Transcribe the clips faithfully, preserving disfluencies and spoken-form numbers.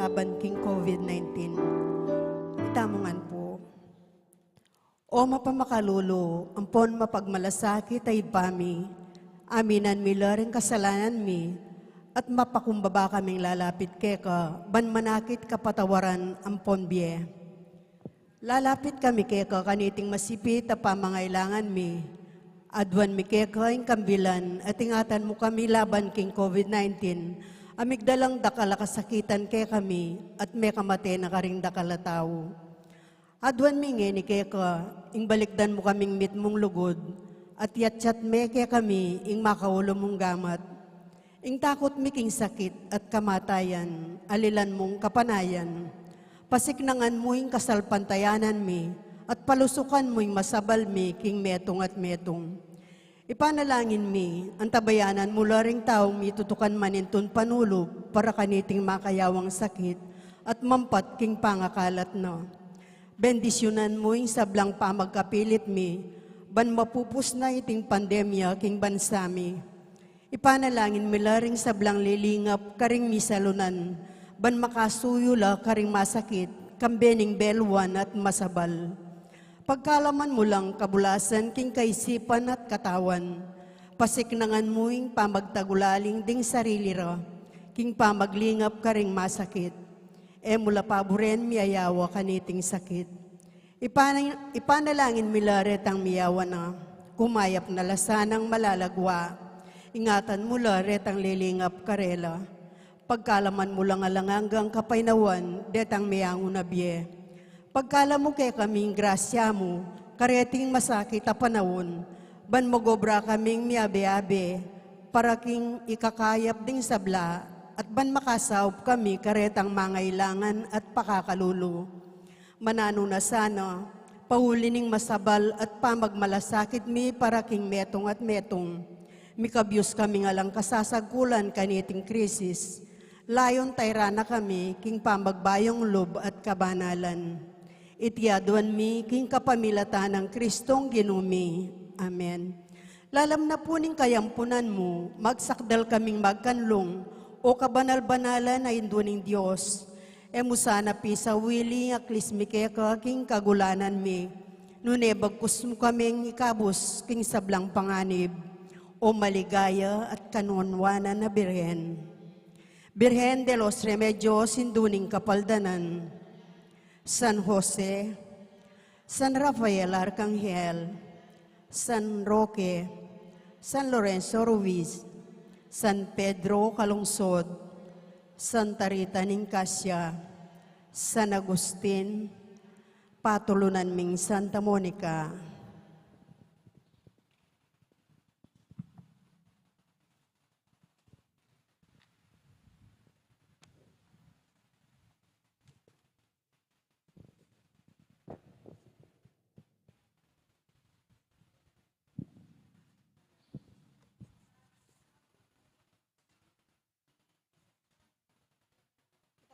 Laban king COVID nineteen. Itamu ngan pu. O mapamakalulu, ampon mapagmalasakit a Ibpa mi, aminan mi la ring kasalanan mi, at mapakumbaba kaming lalapit keka, ban manakit kapatawaran ampon bie. Lalapit kami keka kaniting masipit a pamangailangan mi. Aduan mi keka ing kambilan, at ingatan mu kami laban king COVID nineteen, a migdalang dakal a kasakitan kekami, at mekamate na karing dakal a tau. Aduan mi ngeni keka, ing balikdan mu kaming mitmung lugud, at yatyat me kekami ing makaulu mung gamat. Ing takut mi king sakit at kamatayan, alilan mung kapanayan. Pasiknangan mu ing kasalpantayanan mi, at palusukan mu ing masabal mi king metung at metung. Ipanalangin mi, antabayanan mu la ring taung mitutukan manintun panulu para kaniting makayawang sakit at mampat king pangakalat na. Bendisyunan mu ing sablang pamagkapilit mi, ban mapupus na iting pandemya king bansa mi. Ipanalangin mi la ring sablang lilingap karing misalunan, ban makasuyu la karing masakit, kambe ning beluan at masabal. Pagkalaman mu lang kabulasan king kaisipan at katawan. Pasiknangan mu ing pamagtagulaling ding sarili ra, king pamaglingap karing masakit. E mu la paburen miyayawa kaniting sakit. Ipana-, ipanalangin mi la retang miyawa na, kumayap na la sanang malalagwa. Ingatan mu la retang lilingap karela. Pagkalaman mu lang alang anggang kapaynawan, detang meangu na bie. Pagkalam mu kekami ing grasya mu, kareting masakit a panaun, ban magobra kaming miabe-abe, para king ikakayap ding sabla, at ban makasaup kami karetang mangailangan at pakakalulu. Mananu na sana, pauli ning masabal at pamagmalasakit mi para king metung at metung. Mikabyus kaming alang kasasagkulan kaniting krisis. Layun tayran na kami king pamagbayung lub at kabanalan. Iti aduan mi king kapamilatan nang Kristong Ginu mi. Amen. Lalam na pu ning kayampunan mu, magsakdal kaming magkanlung, o kabanal-banalan a Indu ning Dios. E mu sana pisawili ing aklis mi keka king kagulanan mi, nune bagkus mu kaming ikabus king sablang panganib, o maligaya at kanuanan a Birhen. Birhen de los Remedios, Indu ning Kapaldanan. San Jose, San Rafael Arcangel, San Roque, San Lorenzo Ruiz, San Pedro Calungsod, Santa Rita ning Cascia, San Agustin, patulunan ming Santa Monica.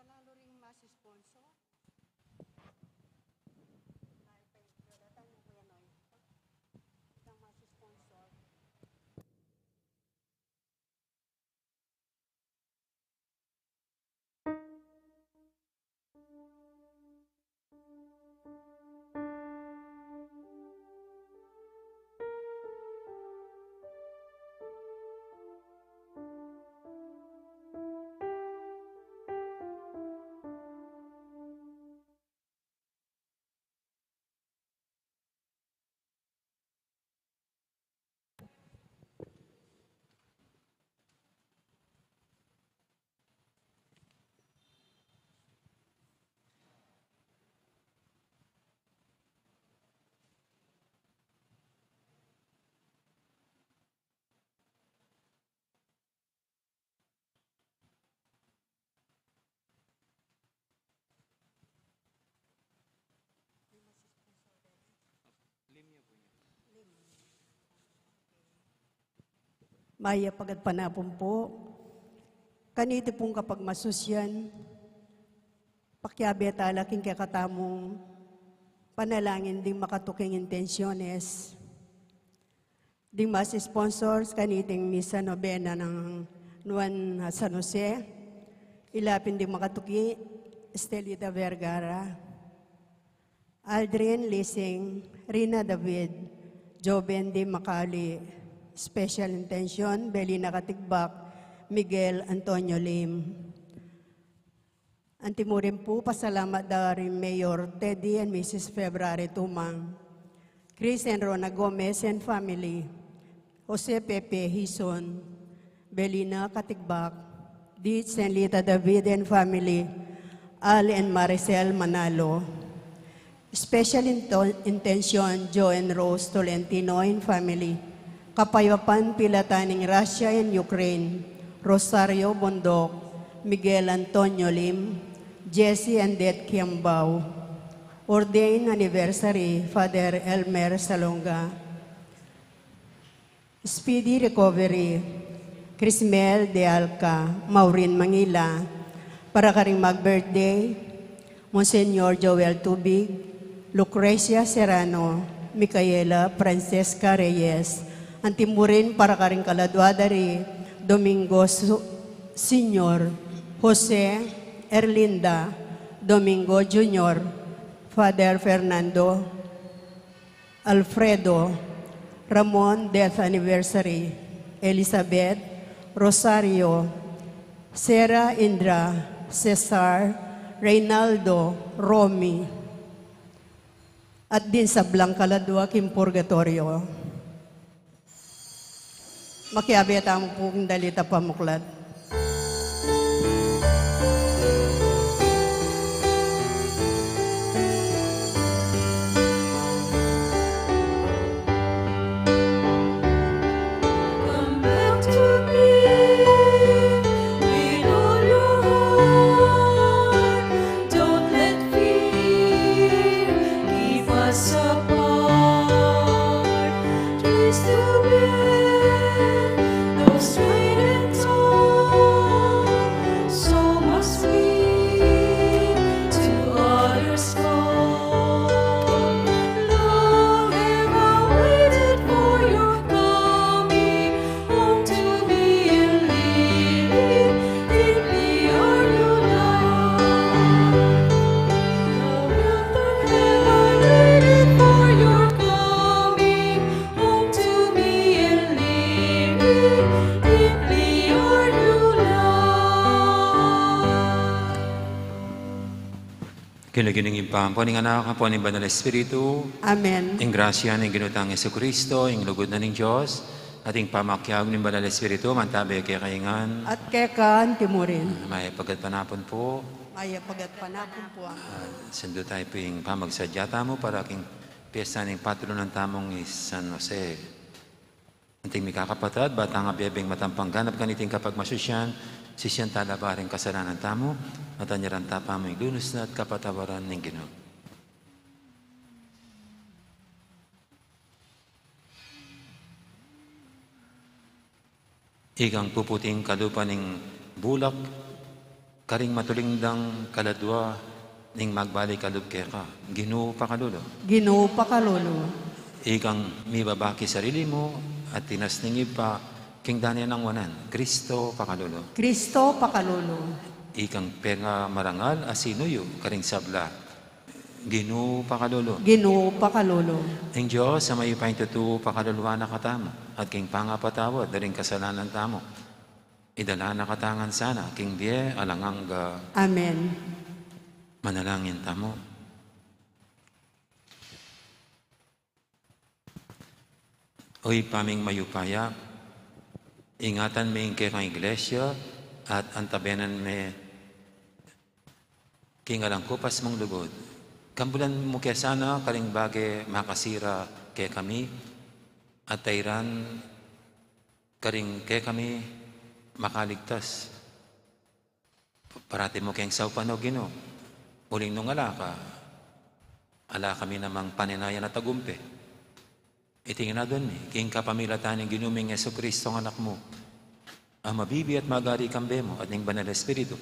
Kita na lo ring mas sponsor. Ay, pa-, kita mas sponsor. Mayap a gatpanapun pu. Kaniti pung kapagmasusyan, pakiabe tala king kekatamung panalangin ding makatuking intensyones. Ding Mass sponsors kaniting misa nobena nang Nuan a San Jose, ila pin ding makatuki, Estelita Vergara, Aldrin Lising, Rina David, Joven de Macaulay, special intention, Belina Katigbak, Miguel Antonio Lim. Anti mu rin pu pasalamat da ring Mayor Teddy and Missus February Tumang, Chris and Rona Gomez and family, Jose Pepe Hison, Belina Katigbak, Ditch and Lita David and family, Al and Maricel Manalo. Special into-, intention, Joe and Rose Tolentino and family, Kapayapan Pilatan ning Russia and Ukraine, Rosario Bondoc, Miguel Antonio Lim, Jesse and Det Kiambao. Ordained anniversary, Father Elmer Salonga. Speedy recovery, Crismel de Alca, Maureen Mangila, para karing mag-birthday, Monsignor Joel Tubig, Lucrecia Serrano, Micaela Francesca Reyes, anti mu rin para karing kaladua da ri Domingo Su-, Senior, Jose, Erlinda, Domingo Junior, Father Fernando, Alfredo, Ramon, death anniversary, Elizabeth, Rosario, Sarah, Indra, Cesar, Reynaldo, Romy, at ding sablang kaladua king purgatoryo. Makiabe tamu pu king dalit a pamuklat. Come back to me with all your heart. Don't let fear keep us apart. Trace to bear those great and tall, so must we to others call. Long have I waited for your coming home to me and leave me deeply on your love. Long have I waited for your coming home to me and leave me deeply on your love. King lagyu ning Ibpa, ampo ning Anak, ampo ning Banal a Espiritu. Amen. Ing grasya ning Ginu tang Jesucristo, ing lugud na ning Dios, at ing pamakiabe ning Banal a Espiritu, mantabe kekayu ngan. At keka anti mu rin. Mayap a gatpanapun pu. Mayap a gatpanapun pu, Among. Ah, sindu tamu pu ing pamagsadya tamu para king piyesta ning patronan tamung i San Jose. Anting mikakapatad, bang tang abebeng matampang ganap kaniting kapagmasusyan, sisian tala ba ring kasalanan tamu, at anyaran ta pa mu ing lunus na at kapatawaran ning Ginu. Ikang puputing kalupa ning bulak, karing matulingdang kaladua ning magbalik kalub keka, Ginu pakalulu. Ginu pakalulu. Ikang mibaba king sarili mu at tinas ning Ibpa king dane nang wanan, Kristo pakalulu. Kristo pakalulu. Ikang pengamarangal a sinuyu karing sabla, Ginu pakalulu. Ginu pakalulu. Ing Dios a mayupayang tutu pakaluluan na katamu at king pangapatawad da ring kasalanan tamu, idala na katamu ngan sana king bie alang angga. Amen. Manalangin tamu. O Ibpa ming mayupaya, ingatan me ing kekang Iglesia at antabenan me king alang kupas mung lugud. Kambulan mu ke sana karing bage makasira kekami at tairan karing kekami makaligtas. Parati mu keng saupan, O Ginu, uling nung ala ka, ala kami namang paninayan a tagumpe. Iti ngan aduan mi king kapamilatan ning Ginu ming Jesucristo nga Anak mu, a mabibie at magari kambe mu at ning Banal Espiritu,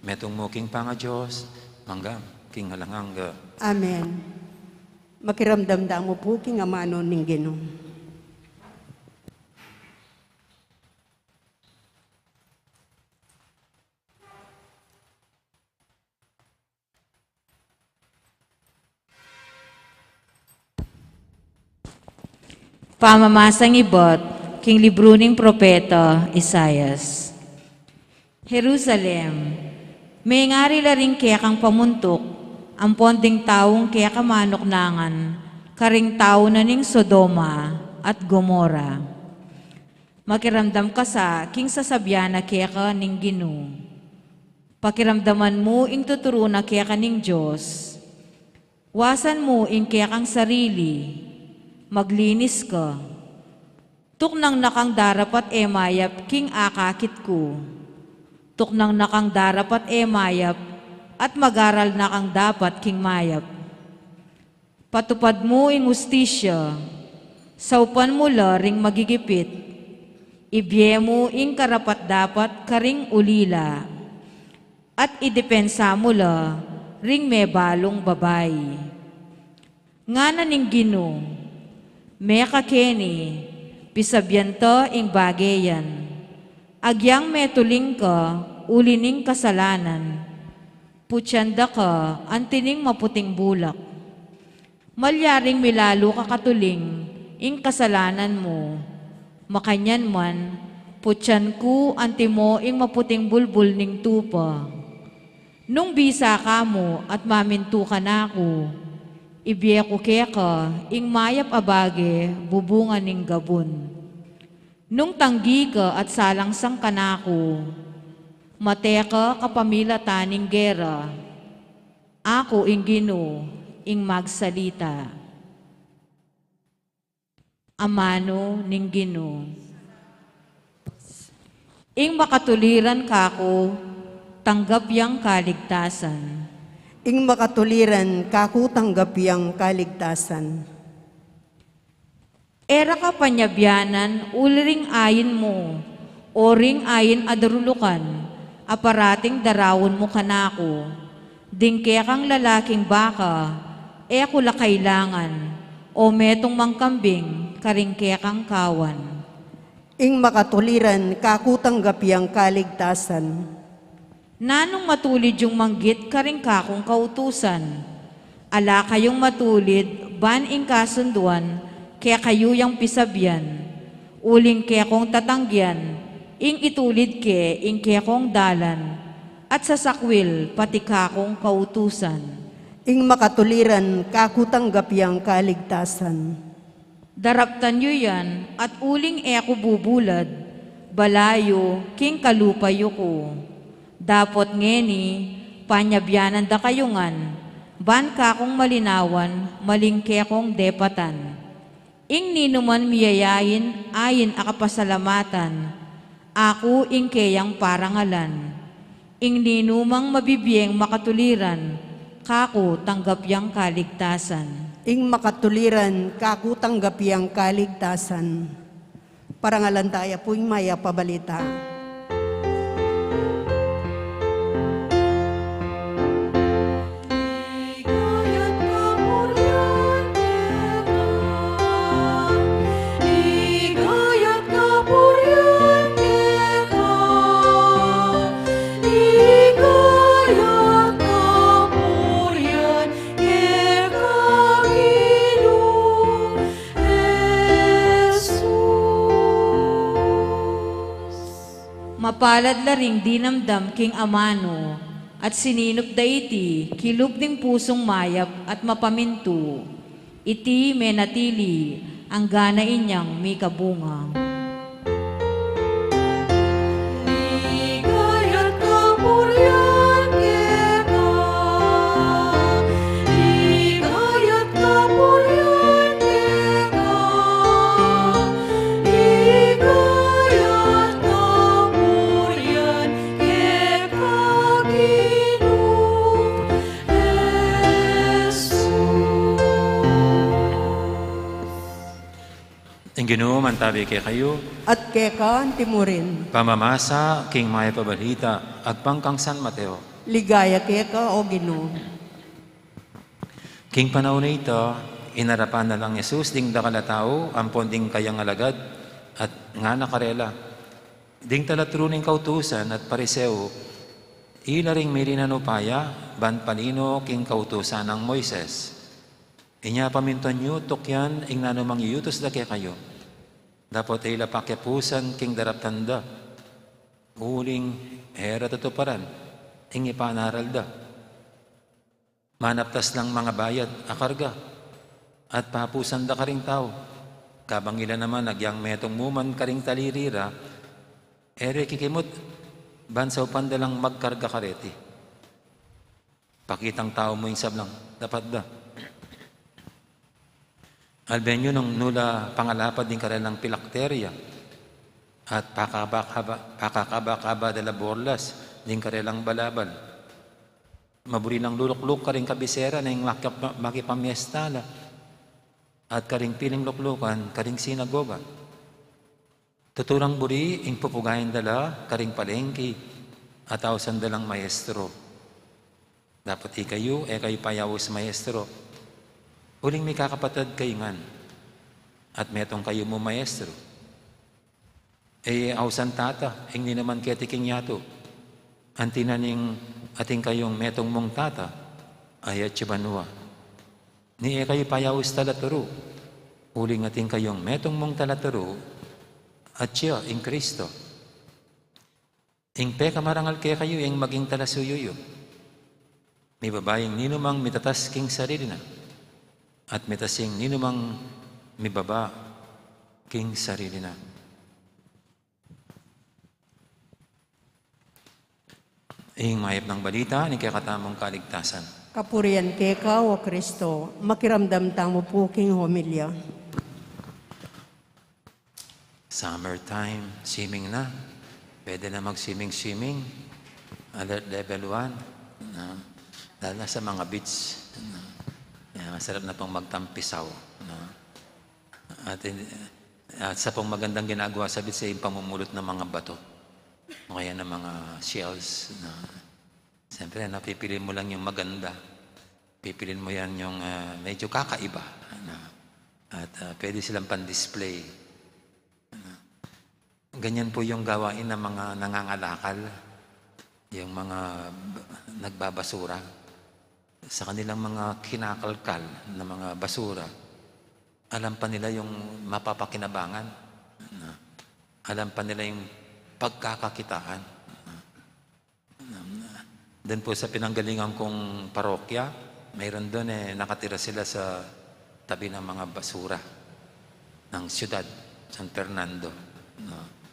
metung mu king pangaDios, mangga man king alang angga. Amen. Makiramdam tamu pu king amanu ning Ginu. Pamamasang ibat king libru ning propeta Isaias. Jerusalem, mengari la ring kekang pamuntuk ampon ding taung keka manuknangan karing tau na ning Sodoma at Gomorra. Makiramdam ka sa king sasabian na keka ning Ginu. Pakiramdaman mu ing tuturu na keka ning Dios. Wasan mu ing kekang sarili, maglinis ka. Tuknang na kang darapat e mayap king akakit ku. Tuknang na kang darapat e mayap, at mag-aral na kang dapat king mayap. Patupad mu ing ustisya, saupan mu la ring magigipit, ibie mu ing karapat-dapat karing ulila, at idepensa mu la ring mebalung babai. Ngana ning Ginu, mekakeni, pisabian ta ing bage yan. Agyang metuling ka uli ning kasalanan, putian da ka anti ning maputing bulak. Malyaring milalu ka katuling ing kasalanan mu, makanyan man, putian ku antimo ing maputing bulbul ning tupa. Nung bisa ka mu at mamintu kanaku, ibie ku keka ing mayap a bage bubunga ning gabun. Nung tanggi ka at salangsang kanaku, mate ka kapamilatan ning gera. Aku ing Ginu ing magsalita. Amanu ning Ginu. Ing makatuliran kaku, tanggap yang kaligtasan. Ing makatuliran kaku, tanggap yang kaligtasan. E ra ka panyabianan uli ring ain mu, o ring ain a darulukan, a parating daraun mu kanaku, ding kekang lalaking baka, e ku la kailangan, o metung mang kambing karing kekang kawan. Ing makatuliran kaku, tanggap yang kaligtasan. Nanung matulid yung manggit karing kakung kautusan? Ala kayung matulid ban ing kasunduan kekayu yang pisabian, uling kekong tatanggian ing itulid ke ing kekong dalan, at sasakwil pati kakung kautusan. Ing makatuliran kaku, tanggap yang kaligtasan. Daraptan yu yan, at uling e ku bubulad, balayu king kalupa yu ku. Dapot ngeni, panyabianan da kayu ngan, ban kakung malinawan, maling kekong depatan. Ing ninuman miyayain, ain a kapasalamatan, aku ing keyang parangalan. Ing ninumang mabibieng makatuliran, kaku tanggap yang kaligtasan. Ing makatuliran, kaku tanggap yang kaligtasan. Parangalan taya pu ing mayap a balita. Mapalad la ring dinamdam king amanu, at sininup da iti kilub ning pusung mayap at mapamintu. Iti menatili angga na inyang mikabunga. Ligaya at kapurian keka, ligaya at kapurian keka, ligaya at kapurian keka, Ginu Jesus. Tabi kekayu. At keka antimurin. Pamamasa king mayap a balita agpang kang San Mateo. Ligaya keka, O Ginu. King panaun a ita, inarapan na lang Jesus ding dakal a tau ampon ding kayang alagad, at ngana karela, ding talaturu ning kautusan at Pariseo, ila ring mirinan upaya ban palino king kautusan nang Moises. Inya pamintuan yu tukyan ing nanumang iyutus da kekayu. Dapot e ila pakiapusan king daraptan da, uling e ra tutuparan ing ipanaral da. Manaptas lang mangabayad a karga at papusan da karing tau. Kabang ila naman agyang metung mu man karing taliri ra, e re kikimut ban saupan da lang magkarga kareti. Pakitang tau mu ing sablang dapat da. Alben yu nung nu la pangalapad ding karelang pilakterya at pakakaba-kaba, pakakaba-kaba da la borlas ding karelang balabal. Maburi lang lulukluk karing kabisera neng maki-, makipamiesta la, at karing piling luklukan karing sinagoga. Tuturang buri ing pupugayan da la karing palengki at ausan da lang maestro. Dapot ikayu, e kayu payaus maestro, uling mikakapatad kayu ngan, at metung kayu mu maestro. E ausan tata ing ninuman keti king yatu, anti na ning atin kayung metung mung tata a atsu banua. Ni e kayu payaus talaturu, uling atin kayung metung mung talaturu, atsu ing Kristo. Ing pekamarangal kekayu ing maging talasuyu yu. Mibaba ing ninumang mitatas king sarili na, at mitas ing ninumang mibaba king sarili na. Ing mayap nang balita ning kekatamung kaligtasan. Kapurian keka, O Kristo. Makiramdam tamu pu king homilya. Summertime, swimming na. Pwede na mag-swimming-swimming. Alert level one. No? Lalo na sa mga beach. No? Yan, masarap na pong magtampisaw. No? At, at sa pong magandang ginagawa sa beach, eh, yung pamumulot ng mga bato. O kaya ng mga shells. No? Siyempre, ano, pipiliin mo lang yung maganda. Pipiliin mo yan yung, ah, medyo kakaiba. Ano? At, ah, pwede silang pan-display. Ano? Ganyan po yung gawain ng mga nangangalakal, yung mga b-, nagbabasura. Sa kanilang mga kinakalkal na mga basura, alam pa nila yung mapapakinabangan. Ano? Alam pa nila yung pagkakakitaan. Ano? Um, dun po sa pinanggalingan kong parokya, mayroon dun, eh, nakatira sila sa tabi ng mga basura ng siyudad, San Fernando, no?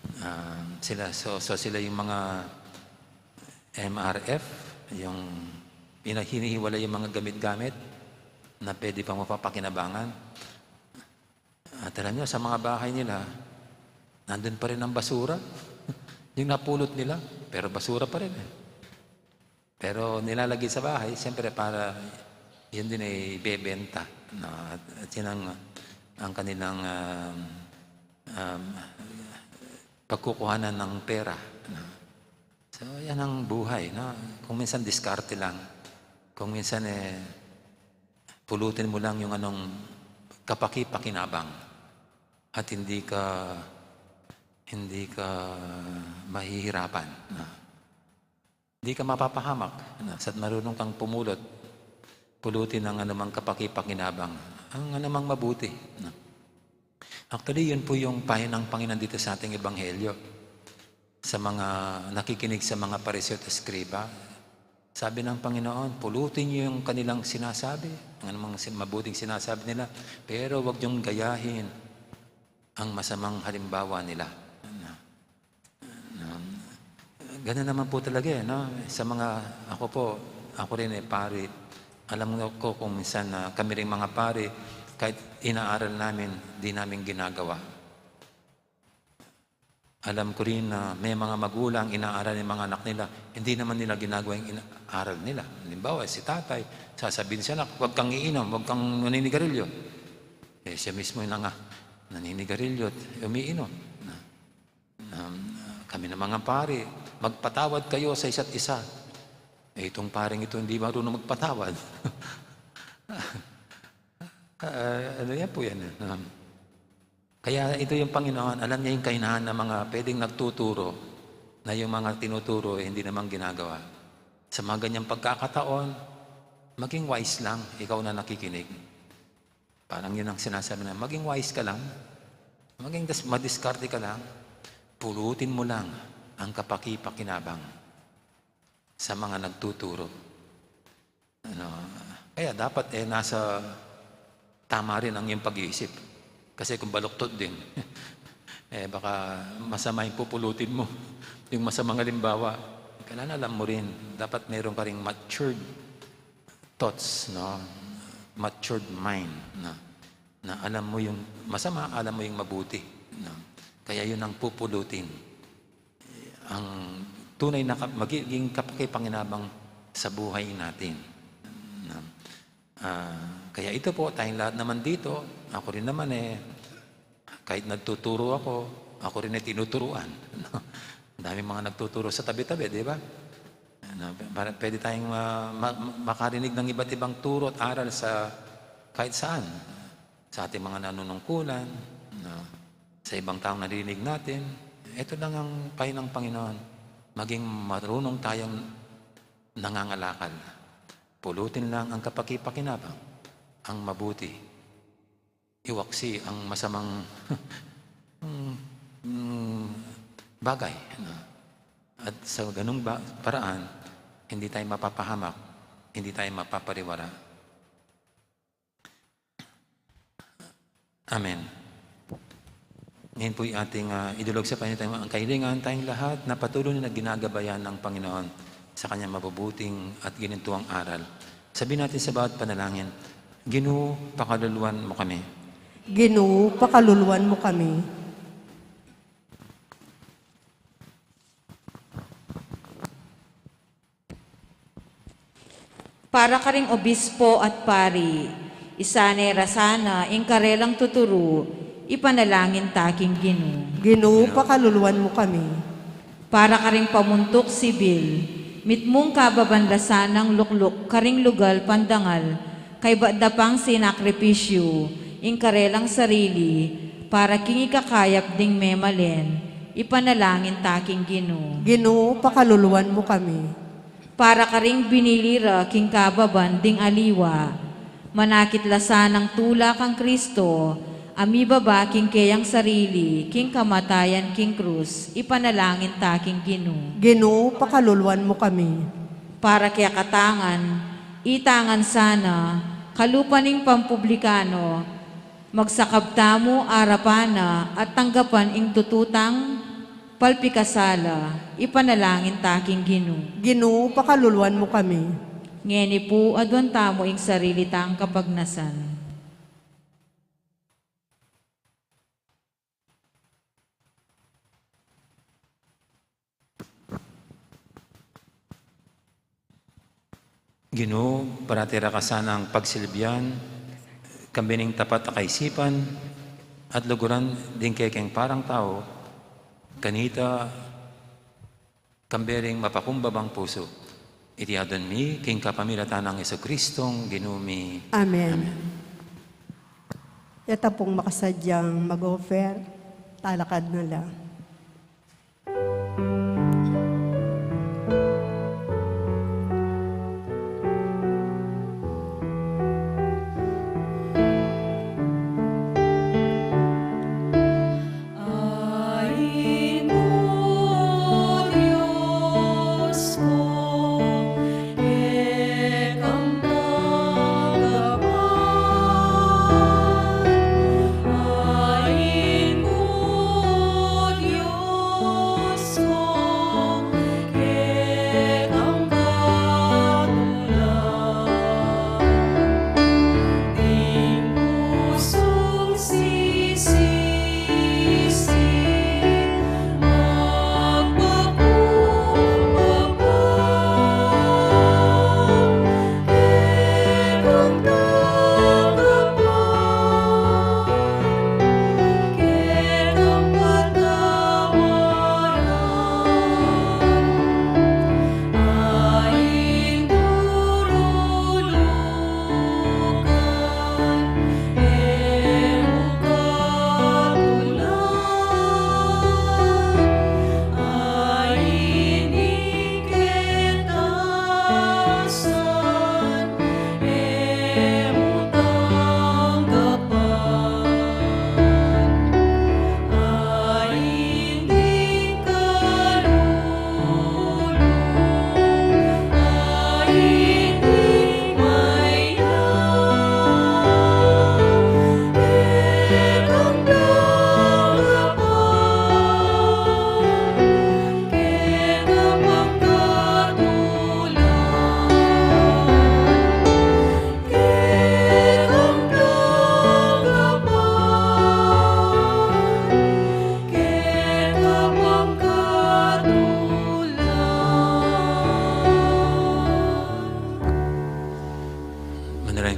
Um, sila, so, so sila yung mga M R F, yung pina-, hinihiwalay yung mga gamit-gamit na pwede pang mapapakinabangan. At alam nyo, sa mga bahay nila, nandun pa rin ang basura. Yung napulot nila, pero basura pa rin eh. Pero nilalagay sa bahay, siyempre para yun din ay ibebenta. No? At, at yun ang, ang kanilang, um, um, pagkukuhanan ng pera. No? So, yan ang buhay, no? Kung minsan diskarte lang. Kung minsan, eh, pulutin mo lang yung anong kapaki-pakinabang at hindi ka, hindi ka mahihirapan, no? Hindi ka mapapahamak, no? Sa marunong kang pumulot, pulutin ang anumang kapaki-pakinabang, ang anumang mabuti, no? Actually, yun po yung payo ng Panginoon dito sa ating ebanghelyo. Sa mga nakikinig sa mga Pariseo at Eskriba, sabi ng Panginoon, pulutin niyo yung kanilang sinasabi, ang anumang sin-, mabuting sinasabi nila, pero wag niyong gayahin ang masamang halimbawa nila. Ano? Um, ganun naman po talaga eh, no? Sa mga, ako po, ako rin eh, pari, alam ko kung minsan na kami ring mga pari, kahit inaaral namin, di namin ginagawa. Alam ko rin na may mga magulang inaaral ng mga anak nila, hindi naman nila ginagawa yung inaaral nila. Halimbawa, si tatay, sasabihin sa anak, "Huwag kang iinom, huwag kang maninigarilyo." Eh, siya mismo yung nanga-, naninigarilyo at umiinom. Na, na, kami ng mga pari, "Magpatawad kayo sa isa't isa." Eh, itong paring ito hindi marunong magpatawad. Ah, ano yan po yan, eh? Um, kaya ito yung Panginoon, alam niya yung kahinahan ng mga pwedeng nagtuturo na yung mga tinuturo, eh, hindi naman ginagawa. Sa mga ganyang pagkakataon, maging wise lang, ikaw na nakikinig. Parang yun ang sinasabi na, maging wise ka lang. Maging das-, madiskarte ka lang. Pulutin mo lang ang kapakipakinabang sa mga nagtuturo. Ano, kaya dapat, eh, nasa tama rin ang iyong pag-iisip. Kasi kung baluktot din, eh, baka masama yung pupulutin mo. Yung masamang halimbawa, kailangan alam mo rin, dapat meron ka ring matured thoughts, no? Matured mind, no? Na alam mo yung masama, alam mo yung mabuti, no? Kaya yun ang pupulutin. Ang tunay na kap-, magiging kapakipakinabang sa buhay natin, no? Ah, kaya ito po, tayong lahat naman dito, ako rin naman eh, kahit nagtuturo ako, ako rin ay tinuturuan, no? Ang daming mga nagtuturo sa tabi-tabi, di ba? Ano, para pwede tayong ma-, ma-, makarinig ng iba't ibang turo at aral sa kahit saan. Sa ating mga nanunungkulan, no? Sa ibang taong narinig natin, ito lang ang payo ng Panginoon. Maging marunong tayong nangangalakal. Pulutin lang ang kapakipakinabang, ang mabuti. Iwaksi ang masamang, mm, mm, bagay, no? At sa ganung ba-, paraan, hindi tayo mapapahamak, hindi tayo mapapariwara. Amen. Ngayon po'y ating, ah, idulog sa Panginoon ang kahilingan, tayong lahat na patuloy na ginagabayan ng Panginoon sa kanyang mabubuting at ginintuang aral. Sabihin natin sa bawat panalangin, "Ginu, pakaluluan mo kami." Ginu, pakaluluan mo kami. Para karing obispo at pari, isane ra sana ing karelang tuturu, ipanalangin ta king Ginu. Ginu, pakaluluan mo kami. Para karing pamuntuk sibil, mitmung kababan la sanang lukluk karing lugal pandangal, kaybat da pang sinakripisyu ing karelang sarili, para king ikakayap ding memalen, ipanalangin ta king Ginu. Ginu, pakaluluan mo kami. Para karing binili ra king kababan ding aliwa, manakit la sanang tula kang Kristo, a mibaba king keyang sarili, king kamatayan king krus, ipanalangin ta king Ginu. Ginu, pakaluluan mo kami. Para kekatang, itang sana, kalupa ning pampublikano, magsakab tamu arapan na at tanggapan ing tutu tang palpikasala, ipanalangin ta king Ginu. Ginu, pakaluluan mo kami. Ngeni pu, aduan tamu ing sarili tang kapagnasan. Ginu, parati ra ka sanang pagsilbian, kambe ning tapat a kaisipan, at luguran ding kekeng parang tau, kanita, kambe ring mapakumbabang pusu. Iti adwan mi, king kapamilatan nang Jesucristong Ginu mi. Amen. Amen. Yata pung makasadyang mag-offer, talakad na la.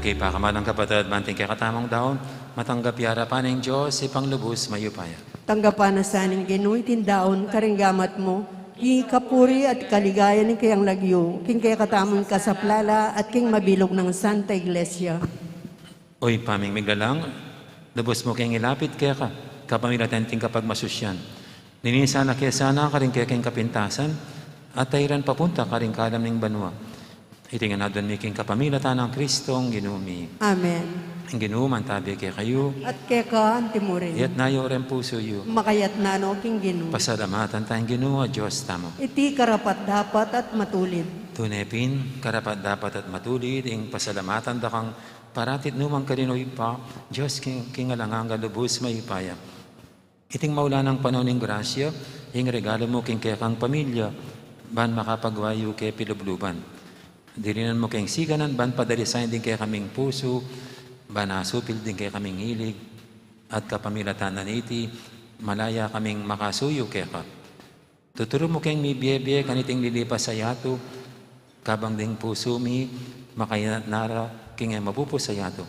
Kay pakamalan, kapatad, ban iting kekatamung daun matanggap ya arapan ning Dios, Ibpang lubus mayupaya. Tanggapan na sa ning Ginu iting daun karing gamat mu, king kapurian at kaligayan ning kayang lagyu, king kekatamung kasaplalan at king mabilug nang Santa Iglesia. O Ibpa ming miglalang, lubus mu keng ilapit keka, kapamilatan ning kapagmasusyan. Linisan na ke sana karing kekeng kapintasan, at tairan papunta karing kalam ning banua. Iti ngan adwan mi king kapamilatan nang Kristong Ginu mi. Amen. Ing Ginu mantabi kekayu. At keka antimurin. Iyatas yu ring pusu yu. Makayatas no king Ginu. Pasalamatan taya ing Ginu a Dios tamu. Iti karapat-dapat at matulid. Tune pin, karapat-dapat at matulid ing pasalamatan da kang parati at nukarin man, O Ibpa, Dios king, king alang angga, lubus mayupaya. Iting maulan a panaun ning grasya, ing regalu mu king kekang pamilya, ban makapagwa yu ke pilubluban. Dirinan mu keng siganan ban padalisayan ding kekaming pusu, ban asupil ding kekaming ilig, at kapamilatan na niti, malaya kaming makasuyu keka. Tuturu mu keng mibie-bie kaniting lilipas a yatu, kabang ding pusu mi makainat na ra king e mapupus a yatu.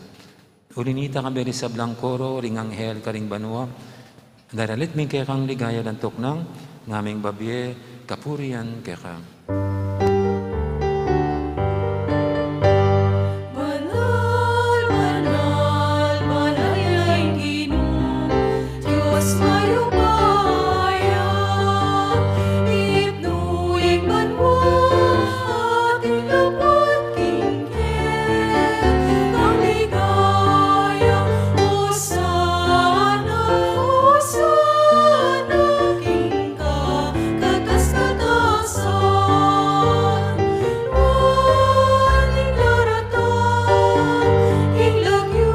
Uli nita, kambe ring sablang koro ring anghel karing banua, daralit mi kekang ligaya, lantuk nang ngaming babie kapurian keka. Banal, banal, banal ya ing Ginu, Dios mayupaya, itnu ing banua, at ing luput king kekang ligaya. Hosana, Hosana, king kakatas-katasan. Nuan ing daratang king lagyu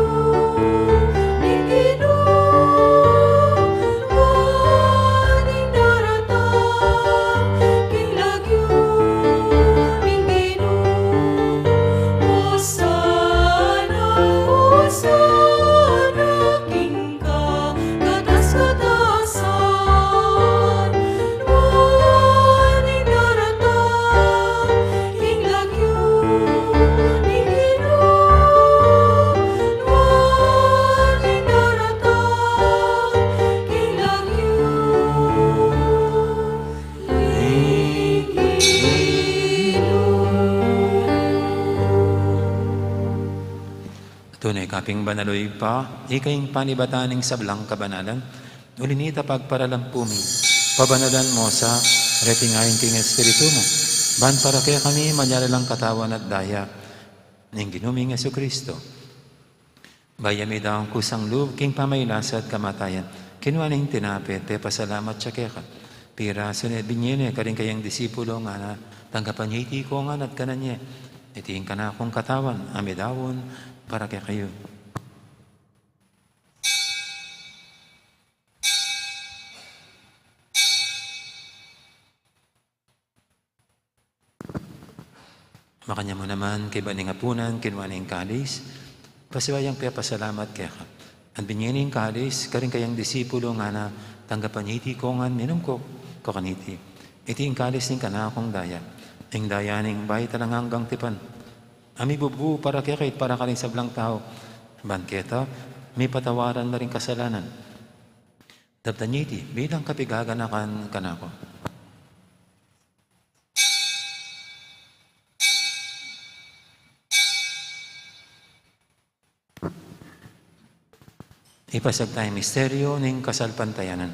ning Ginu. Nuan ing daratang king lagyu ning Ginu. Hosana, Hosana, king kakatas-katasan. Nuan ing daratang king lagyu ning Ginu. Nuan ing daratang king lagyu ning Ginu. Tune ka pin banal, O Ibpa, ika ing panibatan ning sablang kabanalan. Uli nita, pagparalan pu mi, pabanalan mu sa reting ain king Espiritu mu, ban para kekami manyari lang katawan at daya ning Ginu ming Jesucristo. Bayu ya midaun kusang lub king pamagkasakit at kamatayan, kinua ne ing tinape, pepasalamat ya keka, pirasu ne, binie ne karing kayang disipulo, ngana, tanggapan ye iti ikongan at kanan ye. Iti ing kanakung katawan a midaun para kekayu. Makanyan mu naman, kaybat ning apunan, kinua ne ing kalis, pasibayu yang pepasalamat keka, at binie ne ing kalis karing kayang disipulo, ngana, tanggapan ye iti ikongan, minum ko kayu kaniti. Iti ing kalis ning kanakung daya, ing daya ning bayu at alang anggang tipan, a mibubu para kekayu at para karing sablang tau, ban keta mipatawaran la ring kasalanan. Daptan ye iti bilang kapaganakan kanaku. Ipasiag taya ing misteryu ning kasalpantayanan.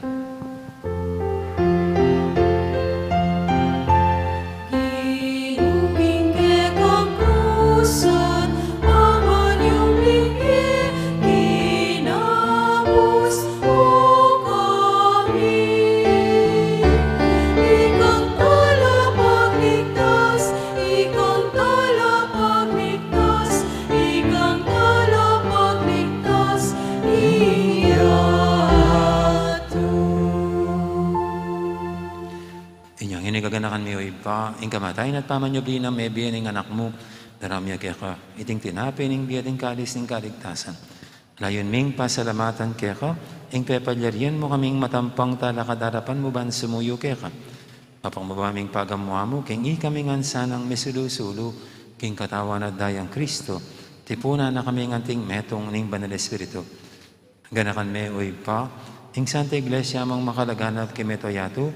King kekang krus at pamanyubling, kinapus mu kami. Ikang talapagligtas, ikang talapagligtas, ikang talapagligtas, iyatu. Inyang ini gaganakan mi, O Ibpa, ing kamatayan at pamanyubli nang mebie ning Anak mu, daraun mi keka iting tinape ning bie at ing kalis ning kaligtasan. Layun ming pasalamatan keka ing pepalyarian mu kaming matampang talakad king arapan mu ban sumuyu keka. Mapagmababa ming pagamu-amu king ikami ngan sanang misulu-sulu king katawan at dayang Kristo, Tipunan na kami ngan king metung ning Banal Espiritu. Ganakan me, o Ibpa, ing Santa Iglesia mung makalaganap king mabilug a yatu,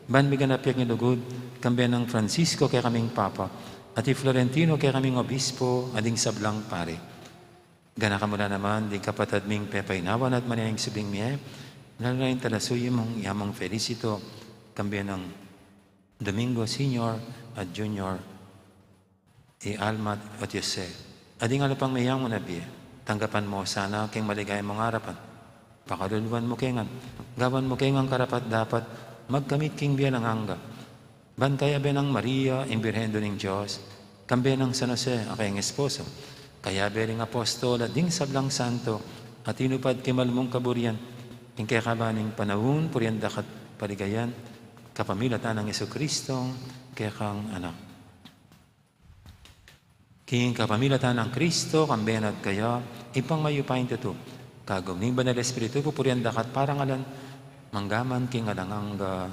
ban miganap ya king lugud, kambe nang Francisco kekaming Papa, at i Florentino kekaming Obispo, at ding sablang pari. Ganakan mu la naman ding kapatad ming pepainawan at manyayang subling mie, lalu na ing talasuyu mung Yamang Felicito, kambe nang Domingo Senior at Junior, i Alma at Jose. At ding ala pang meyang mu na bie, tanggapan mu sana king maligaya mung arapan. Pakaluluan mu ke ngan, gawan mu ke ngan karapat-dapat magkamit king bie alang angga. Ban kayabe nang Maria, ing Birhen Indu ning Dios, kambe nang San Jose, a kayang esposo, kayabe ring apostol at ding sablang santo, a tinupad king mal mung kaburian king kekaban ning panaun, purian da ka at paligayan, kapamilatan nang Jesucristo, kekang Anak. King kapamilatan nang Kristo, kambe na at kaya, Ibpang mayupayang tutu, kagum ning Banal Espiritu, pupurian da ka at parangalan, mangga man king alang angga.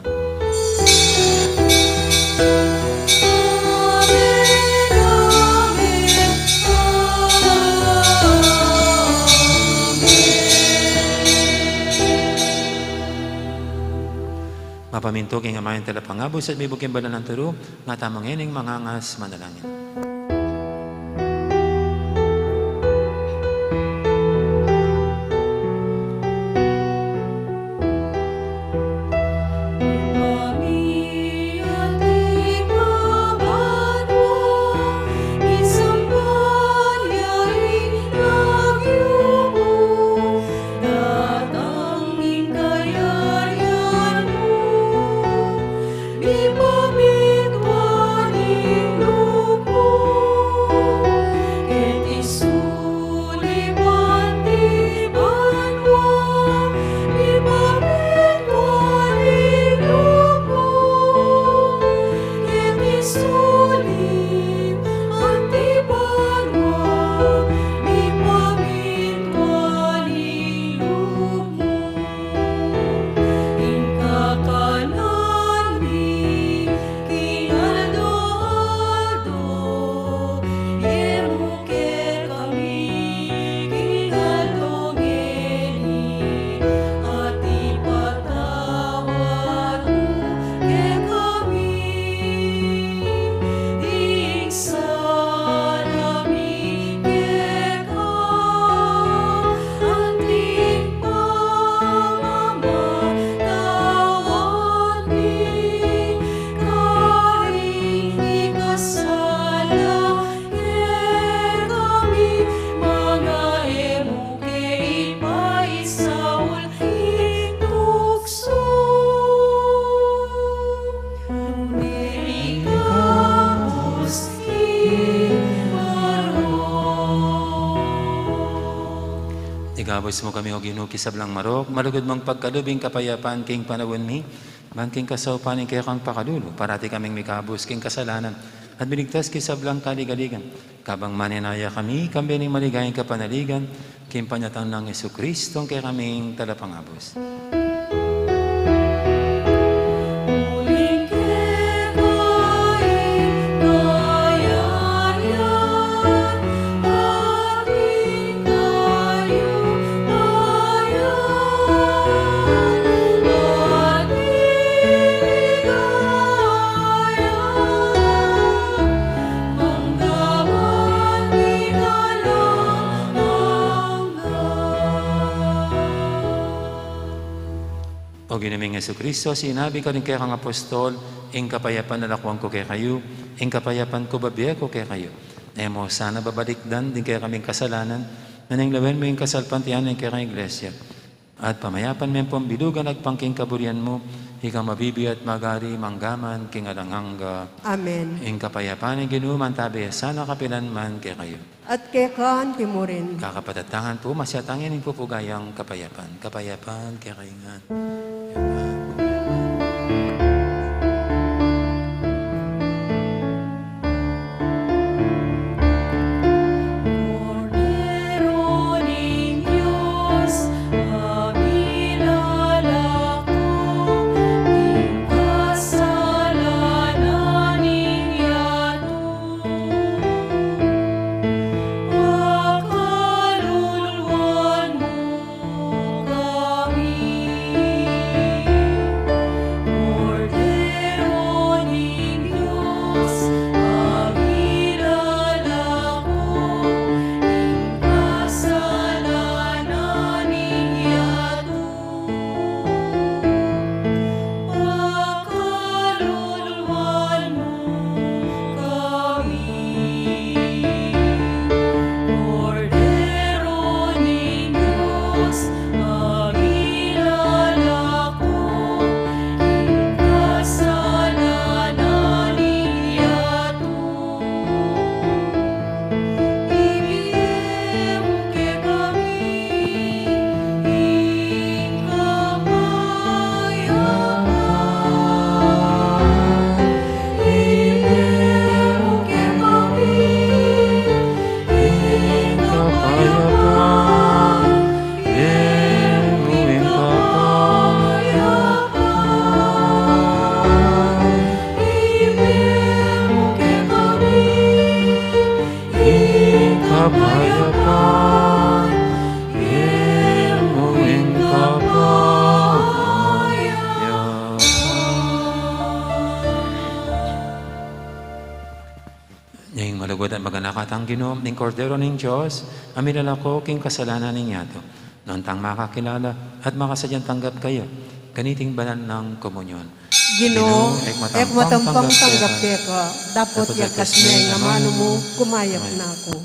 Mapamintu king Ama ing Talapangabus at mibug king banal nang turu, nga tamu ngening mangangas manalangin. Datang ing kayarian mu, mipamintuan ing lub mu, keti sulip anti banua, mipamintuan ing lub mu, keti sulip anti banua, mipamintuan ing lub mu. Ing kakanan mi king aldo-aldo, ibie mu kekami king aldo ngeni, at ipatawad mu kekami ding sala mi keka, anti ing pamamatawad mi karing mikasala kekami, manga e mu ke ipaisaul king tuksu, nune ikabus king marok. Ikabus mu kami, O Ginu, king sablang marok, malugud mung pagkalub ing kapayapan king panaun mi, ban king kasaupan ning kekang pakalulu, parati kaming mikabus king kasalanan, at miligtas king sablang kaligaligan. Kabang manenaya kami, kambe ning maligayang kapanaligan, king panyatang nang Jesucristo, a kekaming Talapangabus. Uling keka ing kayarian, at ing kayupayan, at ing ligaya, mangga man king alang angga. O Ginu ming Jesucristo, sinabi mu karing kekang apostol, ing kapayapan lakwan ku kekayu, ing kapayapan ku bibie ku kekayu. E mu sana babalikdan ding kekaming kasalanan, nune lawen mu ing kasalpantayanan ning kekang Iglesia. At pamayapan me at pambilugan agpang king kaburian mu, ika a mabibie at magari mangga man king alang angga. Amen. Ing kapayapan ning Ginu mantabe ya sana kapilan man kekayu. At keka mu rin. Kakapatad, tang pu, masyatan ing pupugayan ning kapayapan. Kapayapan kekayu ngan. Kordero ning Dios, a milalako king kasalanan ning yatu. Kapayapan, imuin kapayapan. Ning malugud at maganaka tang Ginu, ning Kordero ning Dios, a milalako king kasalanan ning yatu. Nuan tang makakilala at makasadyang tanggap kaya kaniting banal nang komunyon. Ginu, Ginu, ekmatampang tanggap keka, dapot yakas ne ing amanu mu, kumayap na ku.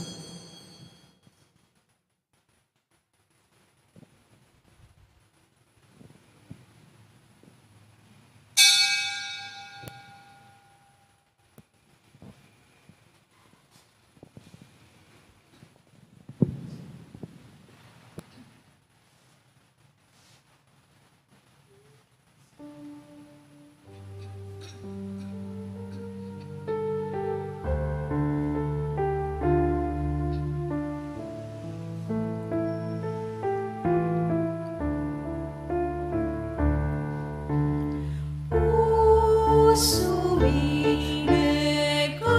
Pusu mi mekawaya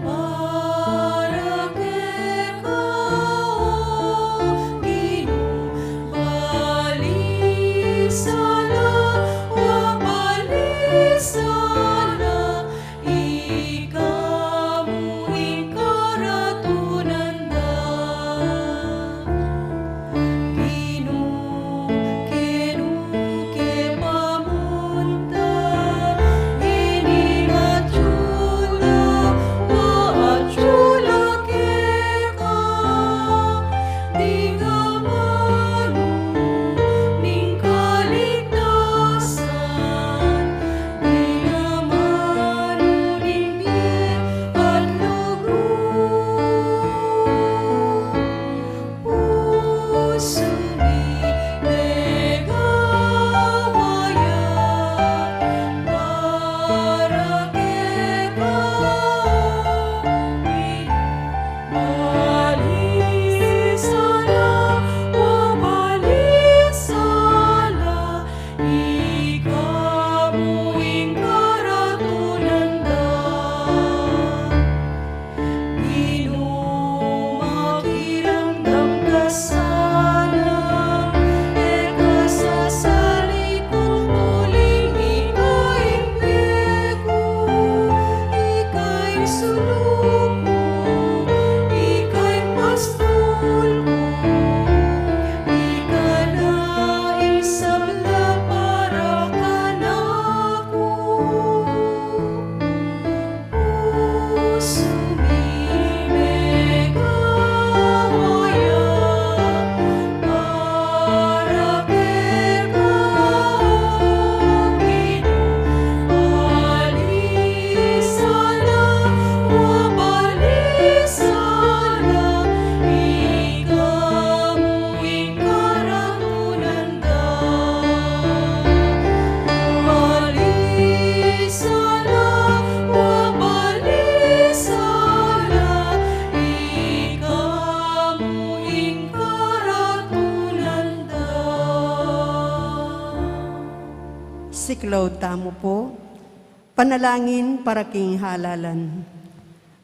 para keka, Ginu, balisala, wa balisala, ika mu ing karatunan da. Ginu, kenu ke pamunta, ini atyu la, wa atyu la keka, ding amanu ning kaligtasan, ding amanu ning bie at lugud. Pusu mi mekawaya para keka, balisala, wa balisala, ika mu ing karatunan da. Ginu, makiramdam ka sana, e ka sasalikut uling ika ing bie ku, ika ing sulu ku, ika ing pastul ku, ika na ing sabla para kanaku. Pusu mi mekawaya para keka, Ginu, balisala, wa balisala, ika mu ing karatunan da. Balisala, wa balisala, ika mu ing karatunan da. Siklaud tamu pu. Panalangin para king halalan.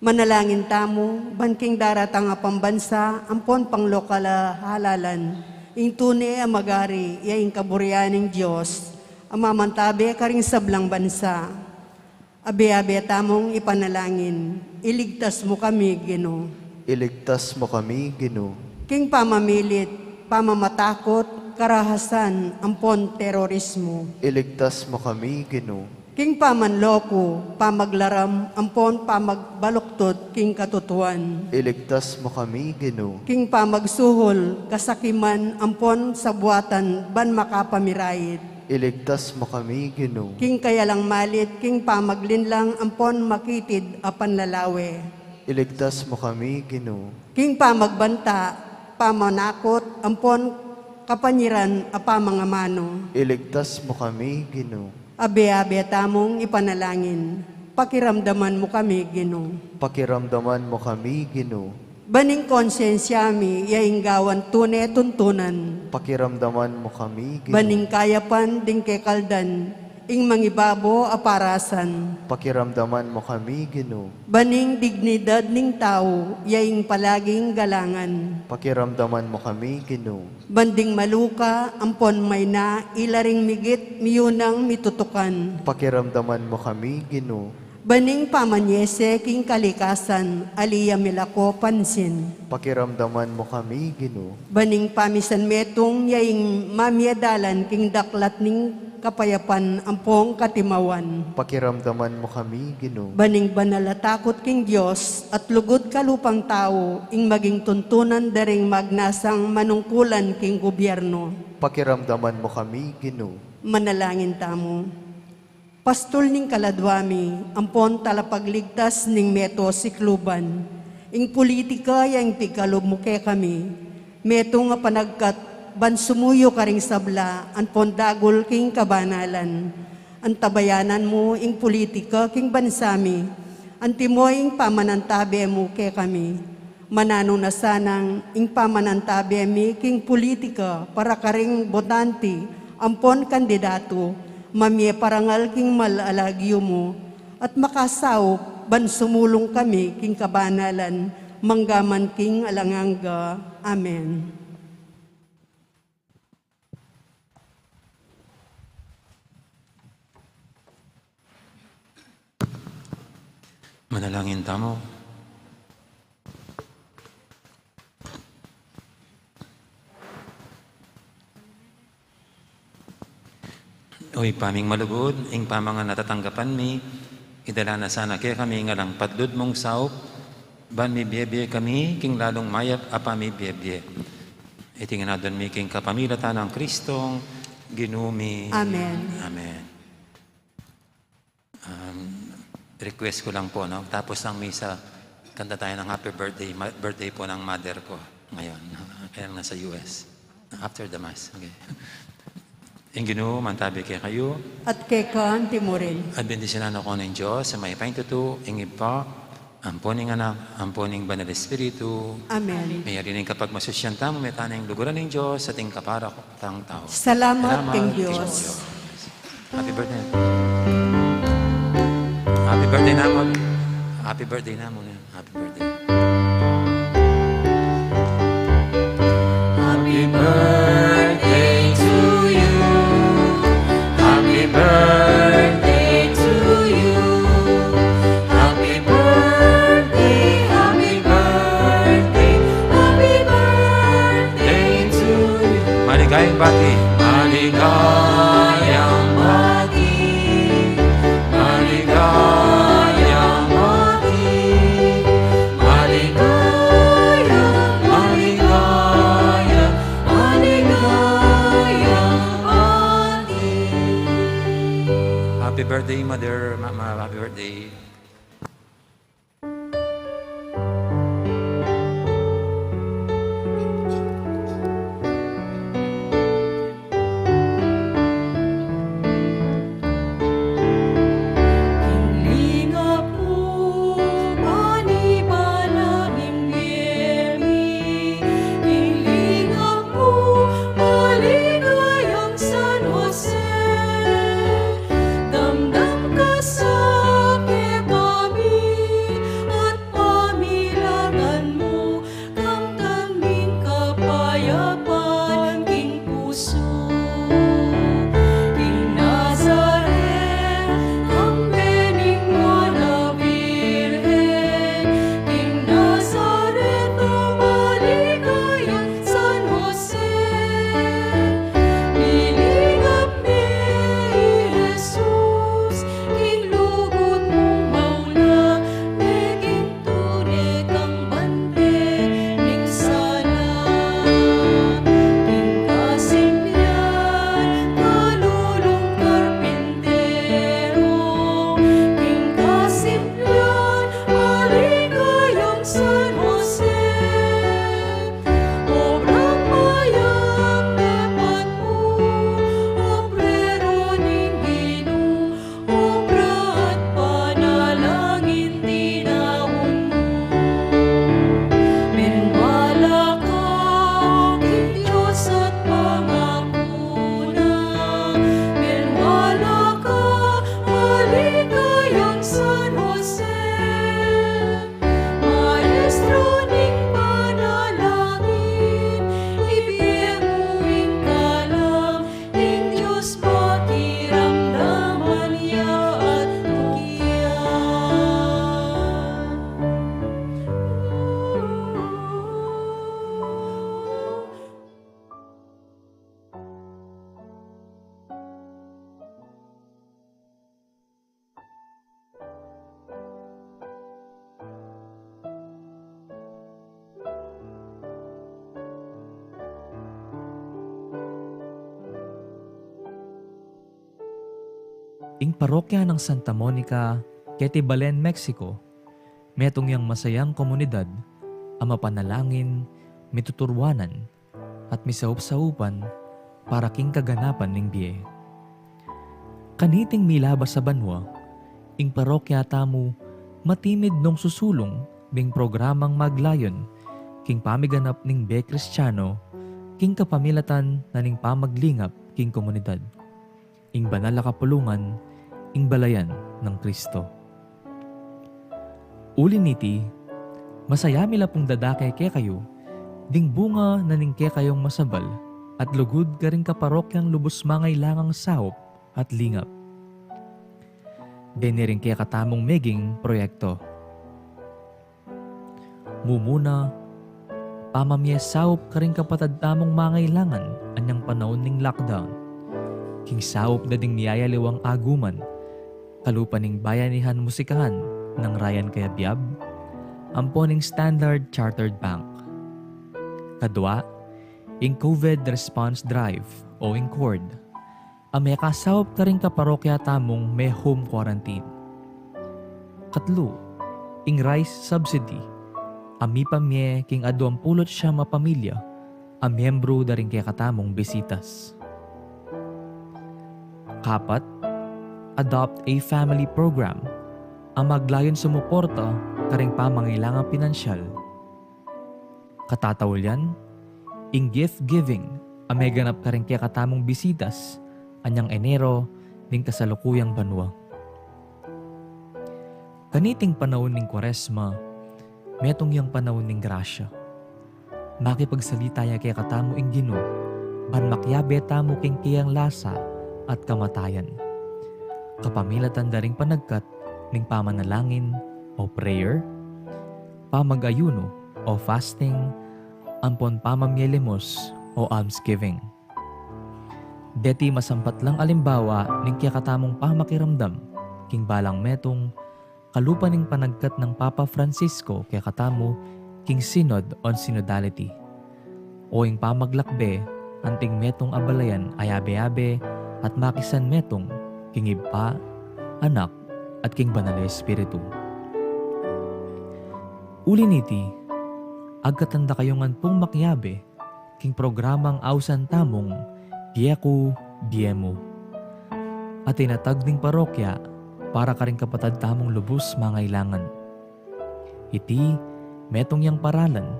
Manalangin tamu ban king daratang a pambansa ampon panglokal a halalan, ing tune a magari ya ing kaburian ning Dios a mamantabe karing sablang bansa. Abe-abe tamung ipanalangin. Iligtas mu kami, Ginu. Iligtas mu kami, Ginu. King pamamilit, pamamatakut, karahasan, ampon terorismu. Iligtas mu kami, Ginu. King pamanloko, pamaglaram, ampon pamagbaluktut king katutuan. Iligtas mu kami, Ginu. King pamagsuhul, kasakiman, ampon sabuatan ban makapamirayit. Iligtas mu kami, Ginu. King kayalang malit, king pamaglinlang, ampon makitid a panlalawe. Iligtas mu kami, Ginu. King pamagbanta, pamanakut, ampon kapanyiran a pamangamanu. Iligtas mu kami, Ginu. Abe-abe tamung ipanalangin. Pakiramdaman mu kami, Ginu. Pakiramdaman mu kami, Ginu. Ban ing konsensia mi ya ing gawan tune tuntunan. Pakiramdaman mu kami, Ginu. Ban ing kayapan ding kekaldan ing mangibabo a parasan. Pakiramdaman mu kami, Ginu. Ban ing dignidad ning tau, ya ing palaging galangan. Pakiramdaman mu kami, Ginu. Ban ding maluka, ampon mayna, ila ring migit, miyunang mitutukan. Pakiramdaman mu kami, Ginu. Ban ing pamanyese king kalikasan, ali ya milako pansin. Pakiramdaman mu kami, Ginu. Ban ing pamisan metung ya ing mamie dalan king daklat ning kapayapan ampong katimawan. Pakiramdaman mu kami, Ginu. Ban ing banal a takut king Dios at lugud kalupang tau ing maging tuntunan da ring magnasang manungkulan king gubyernu. Pakiramdaman mu kami, Ginu. Manalangin tamu. Pastul ning kaladwa mi, ampon talapagligtas ning meto sikluban. Ing pulitika ya ing pigkalub mu kekami, metung a panagkat ban sumuyu karing sabla, ampon dagul king kabanalan. Antabayanan mu ing pulitika king bansa mi, antimo ing pamanantabe mu kekami. Mananu na sanang ing pamanantabe mi king pulitika para karing botante ampon kandidatu, mamie parangal king mal a lagyu mu, at makasaup ban sumulung kami king kabanalan, manggaman king alang angga. Amen. Manalangin tamu. O Ibpa ming malugud, ing pamangan a tatanggapan mi, idala na sana kekami ing alang padlud mung saup, ban mibie-bie kami king lalung mayap a pamibie-bie. Iti ngan adwan mi king kapamilatan nang Kristong Ginu mi. Amen. Amen. Um, request ko lang po, no? Tapos ng misa, kanta tayo ng happy birthday, ma-, birthday po ng mother ko ngayon. Kaya nasa U S. After the mass. Okay. Ing Ginu mantabi kekayu. At keka antimurin. At bendisyonan na kayu ning Dios a mayupaya king tutu, ing Ibpa, ampon ning Anak, ampon ning Banal Espiritu. Amen. Mayari ning kapagmasusyan tamu, meta ning luguran ning Dios, at ing kapara tang tau. Salamat king Dios. Happy birthday. Happy birthday namu. Happy birthday namu. Happy birthday. Happy birthday to you. Happy birthday to you. Happy birthday, happy birthday, happy birthday to you. Maligayang bati. Maligayang bati. Maligayang bati. Maligaya, maligaya, maligayang bati. Happy birthday, Mother. Ma-, ma-, happy birthday. King lingap mu, panibala ning bie mi. King lingap mu, maligayang San Jose. Damdam ka sa ke Ing parokya nang Santa Monica, keti Belen, Mexico, metung yang masayang komunidad a mapanalangin, mituturwanan, at misaup-saupan para king kaganapan ning bie. Kaniting milabas a banua, ing parokya tamu matimid nung susulung ding programang maglayun king pamiganap ning bie Kristiano king kapamilatan na ning pamaglingap king komunidad, ing banal a kapulungan, ing balayan nang Kristo. Uli niti, masaya mi la pung dadake kekayu ding bunga na ning kekayung masabal at lugud karing kaparokyang lubus mangailangang saup at lingap. Deni ring kekatamung meging proyekto. Mumuna, pamamie saup karing kapatad tamung mangailangan anyang panaun ning lockdown. King saup da ding miyayaliwang aguman, kalupa ning Bayanihan Musikahan nang Ryan Cayabyab, ampo ning Standard Chartered Bank. Kadua, ing COVID Response Drive o ing cord a mekasaup karing kaparokya tamung me-home quarantine. Katlu, ing rice subsidy a mipamie king aduang pulu't siyam a pamilya a miyembru da ring kekatamung Bisitas. Kapat, Adopt a Family Program a maglayun sumuporta karing pamangailangang pinansyal. Katataulyan, ing gift giving a meganap karing kekatamung Bisitas anyang Enero ning kasalukuyang banua. Kaniting panaun ning Kuaresma, metung yang panaun ning grasya. Makipagsalita ya kekatamu ing Ginu ban makiabe tamu king keyang lasa at kamatayan. Kapamilatan da ring panagkat ning pamanalangin o prayer, pamag-ayunu o fasting, ampon pamamie limos o almsgiving. Deti masampat lang alimbawa ning kekatamung pamakiramdam king balang metung kalupa ning panagkat nang Papa Francisco kekatamu king Synod on Synodality, o ing pamaglakbe anting metung a balayan a yabe-yabe at makisanmetung king Ibpa, Anak, at king Banal a Espiritu. Uli niti, agkatan da kayu ngan pung makiabe king programang ausan tamung Bie Ku, Bie Mu, a tinatag ning parokya para karing kapatad tamung lubus mangailangan. Iti metung yang paralan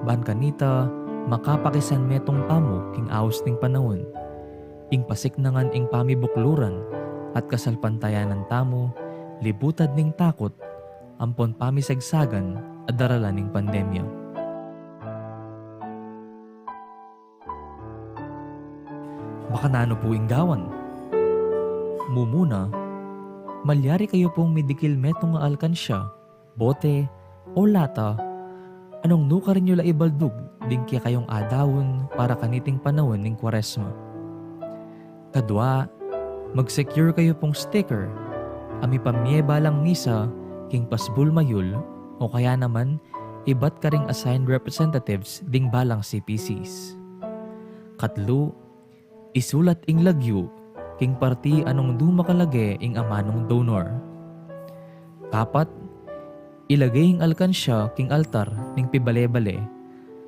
ban kanita makapakisanmetung tamu king aus ning panaun, ing pasiknangan ing pamibukluran at kasalpantayanan tamu libutad ning takut ampon pamisagsagan a daralan ning pandemya. Makananu pu ing gawan? Mumuna, malyari kayu pung midikil metung a alkansya, bote, o lata a nung nukarin yu la ibaldug ding kekayung adaun para kaniting panaun ning Kuaresma. Kadua, mag-secure kayu pung sticker a mipamie balang misa king pasbul mayul o kaya naman ibat karing assigned representatives ding balang C P Cs. Katlu, isulat ing lagyu king parti a nung duma kalage ing amanung donor. Kapat, ilage ing alkansya king altar ning pibale-bale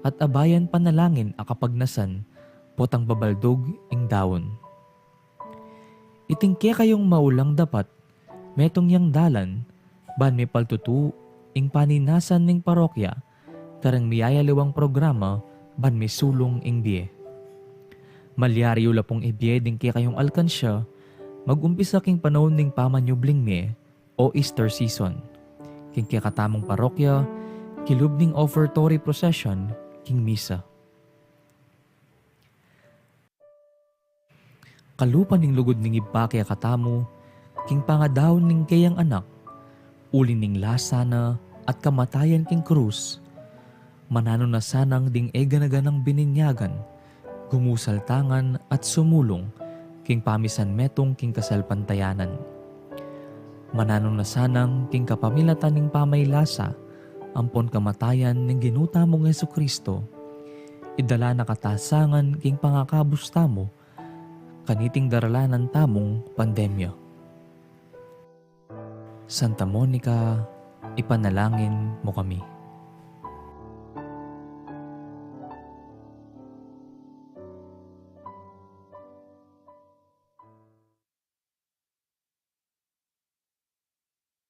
at abayan panalangin a kapagnasan potang babaldug ing daun. Iting kekayung maulang dapat metung yang dalan ban mipaltutu ing paninasan ning parokya kareng miyayaliwang programa ban misulung ing bie. Malyari yu la pung ibie ding kekayung alkansya, mag-umpisa king panaun ning pamanyubling mie o Easter season, king kekatamung parokya kilub ning offertory procession king misa. Kalupa ning lugud ning Ibpa kekatamu king pangadaun ning keyang Anak, uli ning lasa na at kamatayan king krus, mananu na sanang ding e gana-ganang bininyagan, gumusal tangan at sumulung king pamisanmetung king kasalpantayanan. Mananu na sanang king kapamilatan ning pamaylasa ampon kamatayan ning Ginu tamung Jesucristo, idala na kata sangan king pangakabus tamu kaniting daralanan tamung pandemya. Santa Monica, ipanalangin mo kami.